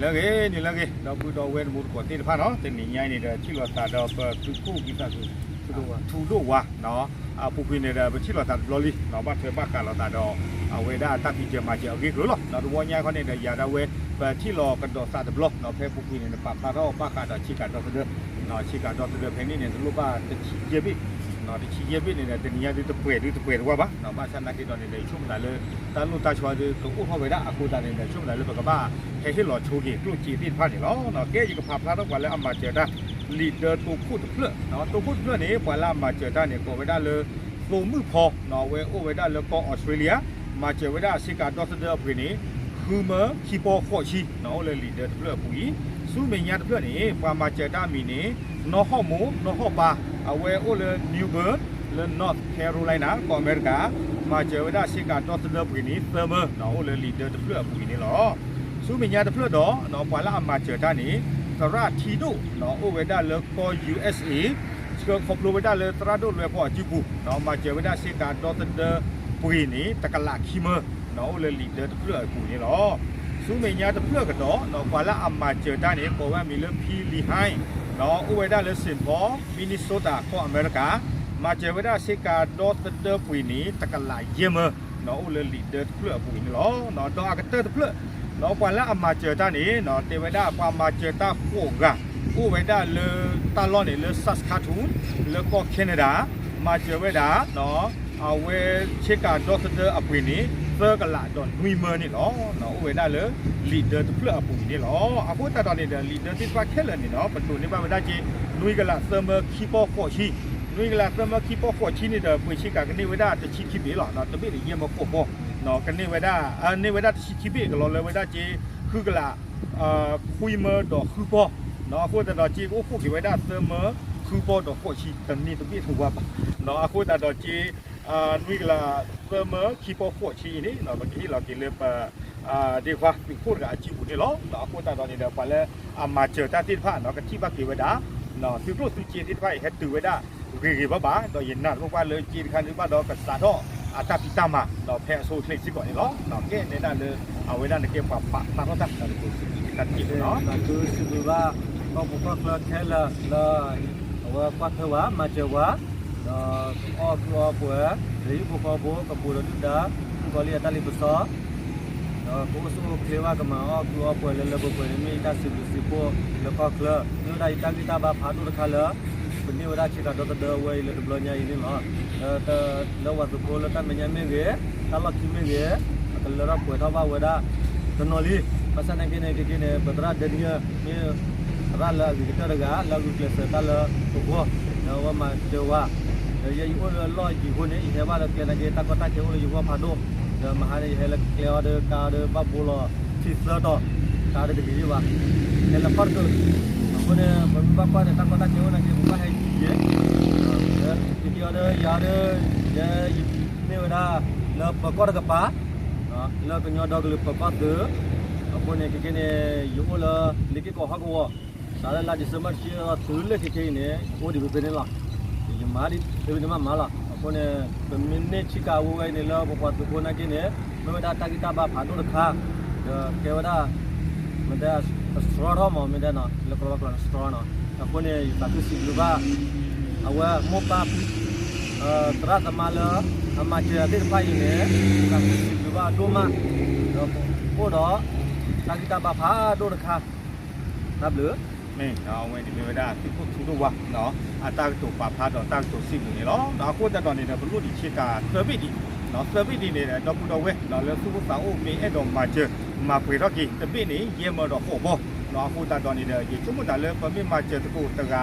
ဂ့ၤ နံၤလၢဂ့ၤ ဒီပုၢ်ဒီဝဲၢ်တံၤသကိးသ့ၣ်တဖၣ်နီၤ, တနံၤညါအံၤန့ၣ်ဒီး ထံၣ်လိာ်သးဒီးပသုးခိၣ်ဝံသးစူၤ ထူဒိၣ်ဝါ အပူၤကွံာ်န့ၣ်ဒီး ပထံၣ်လိာ်သးတဘျီလံနီၤ, ဘၣ်ထွဲဘၣ်ဃးလိာ်သးဒီး အဝဲဒၣ်တၢ်ဖံးစၢၤမၤစၢၤအဂ့ၢ်ကျိၤလီၤ. ဒီးတဝီညါခီန့ၣ်ဒီး ယၤဒၣ်ဝဲ ပထံၣ်လိာ်ကဒီးသးတဘျီနီၤ, ဖဲပူၤကွံာ်န့ၣ် နပာ်ဖျါထီၣ်ဘၣ်ဃးဒီးဆ့ကၤဒီသဒၢ ဆ့ကၤဒီသဒၢဖဲန့ၣ်န့ၣ် တလိၣ်ဘၣ်တဆံယဲၢ်ဘ့ၣ်, တဆံယဲၢ်ဘ့ၣ်န့ၣ်ဒီး တနံၤညါဒုးတပှဲၤဒုးတပှဲၤတဝၢဘၣ်, ဘၣ်ဆၣ်သနာ်က့ဒီးန့ၣ်ဒီး ယဆိကမိၣ်သးလၢ တၢ်လိၣ်တၢ်ဆီဒုးတအိၣ်ထီၣ်ဝဲဒၣ်အဃိသတးန့ၣ်ဒီး ယဆိကမိၣ်သးလၢပကဘၣ်ဟဲဟ့ၣ်လီၤဆိက့ၤကျိၣ်စ့သ့ၣ်တဖၣ်န့ၣ်လီၤ. ကဲ ယကဖးဖျါထီၣ်ပှၤလၢအမၤစၢၤတၢ် လံာ်ဒၢတိခိၣ်တဖျၢၣ်, တိခိၣ်တဖျၢၣ်န့ၣ် ပှၤလၢအမၤစၢၤတၢ်န့ၣ် ကိးဝဲဒၣ်လၢ သိမုၣ်ဖီနီၤ, အဝဲအိၣ်ဝဲဒၣ်လၢကီၢ်အီစထြ့လယါ, မၤစၢၤဝဲဒၣ်ဆ့ကၤဒီသဒၢအပှ့ၤန့ၣ် ဃုမၢခံပီဃိးဆံနီၤ, အိၣ်လၢလံာ်ဒၢတဖျၢၣ်အပူၤအံၤ. ဆူမဲာ်ညါတဖျၢၣ်န့ၣ် ပှၤမၤစၢၤတၢ်အမံၤန့ၣ် နီၢ်ဟီၣ်မိၢ် နီၢ်ဟီၣ်ပၢ်, အဝဲအိၣ်လၢ New Bern လၢ North Carolina ကီၢ်အမဲရကၤ, မၤစၢၤဝဲဒၣ်ဆ့ကၤဒီသဒၢပှ့ၤန့ၣ် သၢမၢနီၤ, အိၣ်လၢလံာ်ဒၢတဖျၢၣ်အပူၤအံၤန့ၣ်လီၤ. ဆူမဲာ်ညါတဖျၢၣ်ဒီး ပှၤလၢအမၤစၢၤတၢ်န့ၣ် သရၣ်ထံဒိၣ်နီၤ, အိၣ်ဝဲဒၣ်လၢကီၢ် ယူၢ်အ့းအ့း, ဆှၢခီဖျိဝဲဒၣ်လၢသရၣ်ဒိၣ်လွဲဖီအစုပူၤနီၤ, မၤစၢၤဝဲဒၣ်ဆ့ကၤဒီသဒၢပှ့ၤန့ၣ် တကလးခံမၢနီၤ, အိၣ်လၢလံာ်ဒၢတဖျၢၣ်အပူၤန့ၣ်လီၤ. ဆူမဲာ်ညါတဖျၢၣ်ကဒီးနီၤ, ပှၤလၢအမၤစၢၤတၢ်န့ၣ် ကိးဝဲအမံၤလၢ ဖံလံဟါနီၤ, အိၣ်ဝဲဒၣ်လၢ Saint Paul Minnesota ကီၢ်အမဲရကၤ, မၤစၢၤဝဲဒၣ်ဆ့ကၤဒီသဒၢပှ့ၤန့ၣ် တကလးယဲၢ်မၢနီၤ, အိၣ်လၢလံာ်ဒၢတဖျၢၣ်အပူၤန့ၣ်လီၤ. ဒီးအကတၢၢ်တဖျၢၣ်နီၤ, ပှၤလၢအမၤစၢၤတၢ်န့ၣ်နီၤ, တဲဝဲဒၣ်ပှၤမၤစၢၤတၢ်ဃိးဂၤ အိၣ်ဝဲဒၣ်လၢတၢ်လီၢ်န့ၣ်လၢ Saskatoon လၢကီၢ် Canada, မၤစၢၤဝဲဒၣ် အဝဲဆ့ကၤဒီသဒၢအပှ့ၤန့ၣ် သၢကလးဒီးနွံမၢန့ၣ်လီၤ. အိၣ်ဝဲဒၣ်လၢလံာ်ဒၢတဖျၢၣ်အပူၤအံၤန့ၣ်လီၤ. အဃိသတးဒီးန့ၣ်ဒီး လံာ်ဒၢသ့ၣ်တဖၣ်ခဲလၢာ်န့ၣ်နီၤ, ပဒိးန့ၢ်ဘၣ်ဝဲဒၣ်က့ နွံကလးသၢမၢခံပီဃိးဆံ, နွံကလးသၢမၢခံပီဃိးဆံန့ၣ်ဒီး ပှ့ၤဆ့ကၤကန့ၢ်ဝဲဒၣ်တဆံခံဘ့ၣ်လီၤ. တဘ့ၣ်န့ၣ် ယဲၢ်မၢဃိးပီ, ကန့ၢ်ဝဲဒၣ်, န့ၢ်ဝဲဒၣ်တဆံခံဘ့ၣ် ကလီၤလၢဝဲဒၣ်က့ ဃုကလး ခွံမၢဒီးဃုပီ, အဃိသတးဒီးက့ ကအိၣ်ဖှိၣ်က့ၤဝဲဒၣ်သၢမၢဃုပီဒီးဃိးဆံ တန့ၢ်တဘ့ၣ်တဝါဘၣ်. အဃိသတးဒီးက့ နွံကလးသၢမၢခံပီဃိးဆံအံၤန့ၣ် ပကဟ့ၣ်လီၤက့ၤလၢပ ဒ့ခွါသုးခိၣ်တဂၤအစုပူၤန့ၣ်လီၤ. အဃိသတးဒီးန့ၣ်ဒီး ပှၤလၢအမၤစၢၤတၢ်သ့ၣ်တဖၣ်နီၤ, ကထံၣ်ဘၣ်က့ၤဝဲဒၣ် သုးကျိၣ်သုးစ့သ့ၣ်တဖၣ်အံၤ ဟဲတုၤဝဲဒၣ်ဂ့ၤဂ့ၤဘၣ်ဘၣ်, ဒီးယနာ်သပှၢ်ပှၢ်လၢက့တခါန့ၣ်ဘၣ်ဒီး ကစးထီၣ်အတၢ်ဖံးတၢ်မၤဒီး ဖဲအဆိအချ့စ့ၢ်ကီးန့ၣ်လီၤ. ကဲနဲဒၣ်လၢ အဝဲဒၣ်နကဲပှၤပာ်ဖျါထီၣ်တၢ် ဒီးကတိၤစံးဘျုးက့ၤတၢ်တက့ၢ်န့ၣ်လီၤ. စံးဘျုးဘၣ် ကီၢ်ပူၤကီၢ်ချၢခဲလၢာ်လၢ အဝဲကွၢ်ထွဲဝဲ မၤစၢၤဝဲ ဒီးအီၣ်ကုၢ်အီပှဲၤ လၢဟံၣ်ဖိဃီဖိ ကပူၤဒီးဒုၣ်ဒါ မုၣ်ကီၤလံၢ်အတၢ်လ့ပစီ ဒီးကအိၣ်ဆူၣ်အိၣ်ချ့ဘၣ် ကမၤအီၣ်ကုၢ်အီပှဲၤလၢလၢပှဲၤပှဲၤန့ၣ် မ့ၢ်ယတၢ်စံးဘျုးစံးဖှိၣ်လၢကီၢ်ချၢ, မ့ၢ်ဝဲဒၣ်ယတၢ်ဂံၢ်တၢ်ဘါဖးဒိၣ်တခါလၢ ပန့ၢ်ဝဲဒၣ်ဆ့ကၤဒီသဒၢဝဲအံၤလၢတဘျီညါအံၤန့ၣ်လီၤ. လၢဝၤသုးဖိလၢတၢ်မဲာ်ညါမ့ၢ်ဂ့ၤ, တၢ်လီၢ်ခံမ့ၢ်ဂ့ၤ, အကလၢထီၣ်ပှဲၤထီၣ်ဘၣ်ဝဲဒၣ်တနီၤလံ. ဘၣ်ဆၣ်သနာ်က့န့ၣ် ခဲက့န့ၣ် ပသရၣ်ဒဲနံယၢၣ် မ့ၢ်သရၣ်လၢအဂ့ၤကတၢၢ်တဂၤ လၢအဂုာ်ကျဲးစၢးတၢ်လၢပဂီၢ်, ဒီးအဝဲမၤစၢၤဝဲ ဒီးယဲယအိၣ်လၢအလီၢ်ယံၤအဃိန့ၣ် ယဟဲဘၣ်လၢကျဲနာ်က့ တၢ်ကီတၢ်ခဲအိၣ်လၢယဂီၢ်ဖးဒိၣ်, ဒီးမဟါန့ၣ် ယဟဲလၢကျဲအီၤဒီး ကါဒီးဘၣ်ဘိလီၤ ထံသၢတီၤ, ကါဒီးတဂ့ၤဒံးဘၣ်, ဟဲလၢခီၣ်တကၢၢ်, အဃိန့ၣ် ပမ့ၢ်ဘၣ်ကွၢ်န့ၣ် တၢ်ကီတၢ်ခဲအိၣ်နာ်က့ ပဘၣ်ဟဲယံၤယံၤ, ယက့ၤအီၤဒီး ယၤဒီး ယဲယမ့ၢ်ဝဲဒၣ် လၢပၢၤကီၢ်တကပၤ လၢကညီဒီကလုာ်ပၢၤကီၢ်သုး, အဃိန့ၣ် ခဲက့န့ၣ် ယအိၣ်လၢလ့ၤက့ၢ်ကီးဟီၣ်ကဝီၤ, စးလၢလါ December တဆံတုၤလၢခဲက့အံၤန့ၣ် ယအိၣ်ဒံးဖဲဖဲန့ၣ်လီၤ. ယမၤဒံးဖဲဖဲန့ၣ်မးမးလီၤ. အဃိန့ၣ် ပမ့ၢ်န့ၢ်ထံကၤဝဲဝဲအံၤန့ၣ် လၢပပှၤသုးဖိနာ်က့န့ၣ် မ့ၢ်ဝဲဒၣ်တၢ်ဂံၢ်တၢ်ဘါဖးဒိၣ်တခါ, ဒီးကဲဝဲဒၣ် မ့ၢ်တဲ strong ထီၣ်မး မ့ၢ်တဲနီၤ လၢကီၢ်လီၤကီၢ်န့ၣ် strong နီၤ. အဃိန့ၣ် ယသးခုစံးဘျုးဘၣ် အဝဲမိၢ်ပၢ် သရၣ်သမါလၢ အမၤစၢၤသ့ၣ်တဖၣ်အံၤန့ၣ် ယသးခုစံးဘျုးဘၣ်အဒိၣ်မး, ဒီးအိၣ်ဒီး တၢ်ဂံၢ်တၢ်ဘါဖးဒိၣ်တခါ, တၢ်ဘျုး မ့ၢ်အဝဲန့ၣ်မ့ၢ်ဝဲဒၣ်သုးခိၣ်ထူဒိၣ်ဝါ အတၢ်ကတိၤပာ်ဖျါဒီးတၢ်ကတိၤစံးဘျုးန့ၣ်လီၤ. ဒီးအဃိသတးဒီးန့ၣ်ဒီး ပလိၣ်ဒံးဆ့ကၤသၢဘ့ၣ်ဒံး, သၢဘ့ၣ်ဒံးန့ၣ်ဒီး ဒီပုၢ်ဒီဝဲၢ်လၢသူၣ်အိၣ်သးအိၣ်မ့ၢ်အဲၣ်ဒိးမၤစၢၤ မၤပှဲၤထီၣ်က့ၤ တဘ့ၣ်န့ၣ် ယဲၢ်မၢဒီးဃိးဘီ, ဒီးအဃိသတးဒီးန့ၣ်ဒီး ယဆိကမိၣ်သးလၢပမ့ၢ်မၤစၢၤသကိးတဂၤ ခံ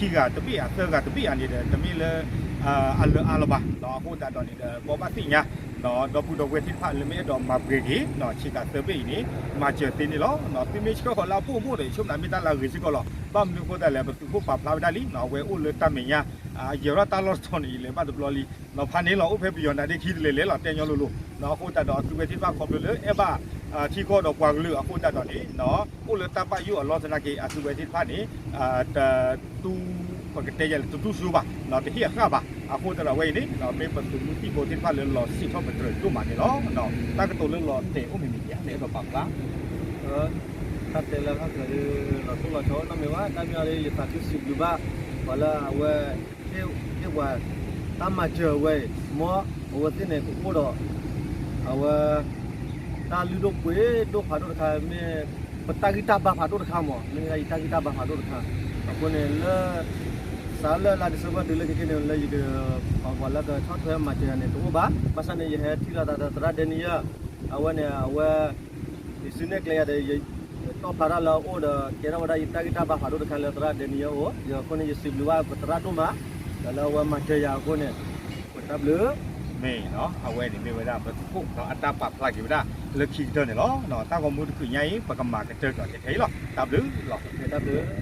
ဂၤတဘ့ၣ်ဧါ သၢဂၤတဘ့ၣ်ဧါန့ၣ်ဒီး တမ့ၢ်လၢ အလၢအါလၢၤဘၣ်. ဒီးအဃိသတးဒီးန့ၣ်ဒီး ဘိးဘၣ်သ့ၣ်ညါ ဒီပုၢ်ဒီဝဲၢ်သ့ၣ်တဖၣ်လၢမ့ၢ်အဲၣ်ဒိးမၤပှဲၤက့ၤ ဆ့ကၤသၢဘ့ၣ်အံၤန့ၣ် မၤစၢၤသ့န့ၣ်လီၤ. သုမ့ၢ်ဆှၢဃီၤလၢအဘိၣ်အဘိၣ်ဒီး ယဆိကမိၣ်သးမ့ၢ်တၢ်လၢအဂ့ၤစ့ၢ်ကီးလီၤ. ဘၣ်မနုၤအဃိသတးလဲၣ် ပသုးခိၣ်ပာ်ဖျါဝဲဒၣ်လံ အဝဲအိၣ်လၢတၢ်မဲာ်ညါ ယဲၤထီၣ်တၢ်လီၢ်တတီၤန့ၣ် ယလဲၤဘၣ်တဘျီလံ ဖးန့ၣ်လီၤ အိၣ်ဖဲပယီၤနါဒ့ခံတလဲၤလဲၤလီၤ တဲညီလိၤလိၤ. အဃိသတးဒီး အသုဝဲသ့ၣ်တဖၣ်ခီဖျိလၢအဲၣ်ဘၣ်ထံကီၢ်ဒီးပှၤကလုာ်အဃိသတးဒီးန့ၣ် အိၣ်လၢတၢ်ဘၣ်ယိၣ်အလီၢ်သနာ်က့ အသုဝဲသ့ၣ်တဖၣ်န့ၣ် တတူၢ် ပကတဲယၤလဲၣ် တတူၢ်စိဘၣ် တဟ့ၣ်အဃၣ်ဘၣ်. အဃိသတးဒီးအဝဲအံၤန့ၣ် မ့ၢ်ပသုးမုၢ်သံၣ်ဘိသ့ၣ်တဖၣ်လၢလီၤစံးထီၣ်ပတြၢၤဒိၣ်မးန့ၣ်လီၤ. တၢ်ကတိၤလၢလီၤတဲာ်အိၣ်မ့ၢ်မ့ၢ်ဧါ နအဲၣ်ဒိးပာ်ဖျါ ဒီး တၢ်တဲလၢဟဲက့ၤဒီး လီၤတိၢ်လီၤဆီနီတမံၤဘၣ်, တၢ်မ့ၢ်အီၤဒီး ယသးခုစံးဘျုးဘၣ် ပှၤလၢအဝဲ ဟ့ၣ်ပှၤ တၢ်မၤစၢၤအဝဲအံၤ, မ်အဝဲသ့ၣ်န့ၣ်ကအိၣ်ဒီး အဝဲ တၢ်လုၢ်ဒိၣ်ပှ့ၤဒိၣ်ဖးဒိၣ်တခါ မ့ၢ် ပတၢ်ဂံၢ်တၢ်ဘါဖးဒိၣ်တခါမး, မ့ၢ်ယတၢ်ဂံၢ်တၢ်ဘါဖးဒိၣ်တခါ, အဃိန့ၣ်လၢ စးလၢလါ December တုၤလၢခဲကနံၣ်န့ၣ် လၢယက ပှၤလၢကဆီၣ်ထွဲမၤစၢၤယၤန့ၣ် တအိၣ်ဘၣ်, ဘၣ်ဆၣ်န့ၣ် ယဟဲထံၣ်လိာ်သးဒီးသရၣ် Daniel, အဝဲန့ၣ် အဝဲ ယစုနဲၣ်ကျဲယၤဒီး ယတီၣ်ဖျါထီၣ်လၢအအိၣ်ဒီး ကဲထီၣ်ဝဲဒၣ်ယတၢ်ဂံၢ်တၢ်ဘါဖးဒိၣ်တခါလၢသရၣ် Daniel အအိၣ်, ယအဃိန့ၣ် ယစံးဘျုးဘၣ်ပသရၣ်ဒိၣ်မး, ဒီးလၢအဝဲမၤစၢၤယၤအဃိန့ၣ်, တၢ်ဘျုး မ့ၢ် အဝဲန့ၣ်မ့ၢ်ဝဲဒၣ်ပသုးခိၣ်ဒီးအတၢ်ပာ်ဖျါက့ၤဝဲဒၣ်လၢခံကတၢၢ်န့ၣ်လီၤ. တၢ်ဂီၤမူတချုးညါအံၤ ပကမၤကတၢၢ်ကီးကထဲအံၤလီၤ. တၢ်ဘျုးလီၤ. တၢ်ဘျုး